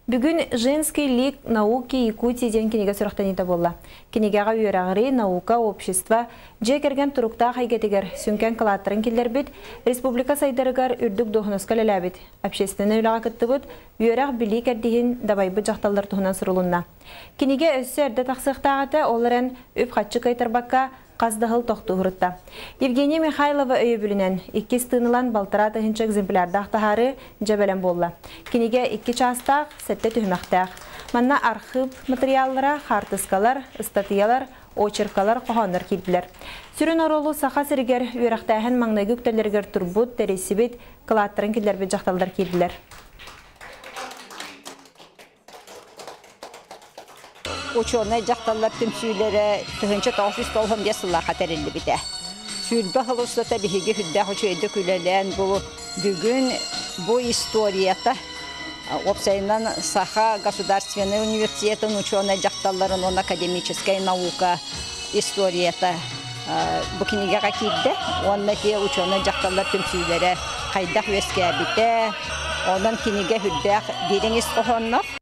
Бүгүн «Женский лик науки Якутии» диэн кинигэ сүрэхтэниитэ буолла. Кинигэҕэ үөрэҕирии, наука, общество, дьиэ кэргэн туруктаах эйгэтигэр сүҥкэн кылааттарын киллэрбит, республика сайдарыгар үрдүк дуоһунаска үлэлээбит, общественнай үлэҕэ кыттыбыт, үөрэх-билии кэрдииһин дабайбыт дьахталлар туһунан сурулунна. Кинигэ өссө эрдэ тахсыахтаах этэ, ол эрэн үп-харчы кыайтарбакка хас да сыл тохтуу сырытта. Евгения Михайлова өйөбүлүнэн иккис тыын ылан 1,5 тыһыынча экземплярдаах таһаарыы дьэ бэлэм буолла. Кинигэ икки чаастаах, сэттэ түһүмэхтээх. Манна архыып материаллара, хаартыскалар, ыстатыйалар, очеркалар, хоһооннор киирдилэр. Сүрүн оруолу Саха сиригэр үөрэхтээһин маҥнайгы үктэллэригэр турбут, тэрийсибит, кылааттарын киллэрбит дьахталлар киирдилэр. Учуонай дьахталлар түмсүүлэрэ 1995 сыллаахха тэриллибитэ. 20 сыл устата биһиги сүрдээх үчүгэйдик үлэлээн бу бүгүн бу историята уопсайынан Саха государственнай университетын учуонай дьахталларын уонна академическай наука историята бу кинигэҕэ киирдэ уонна те учуонай дьахталлар түмсүүлэрэ хайдах үөскээбитэ, онон кинигэ сүрдээх дириҥ ис хоһоонноох.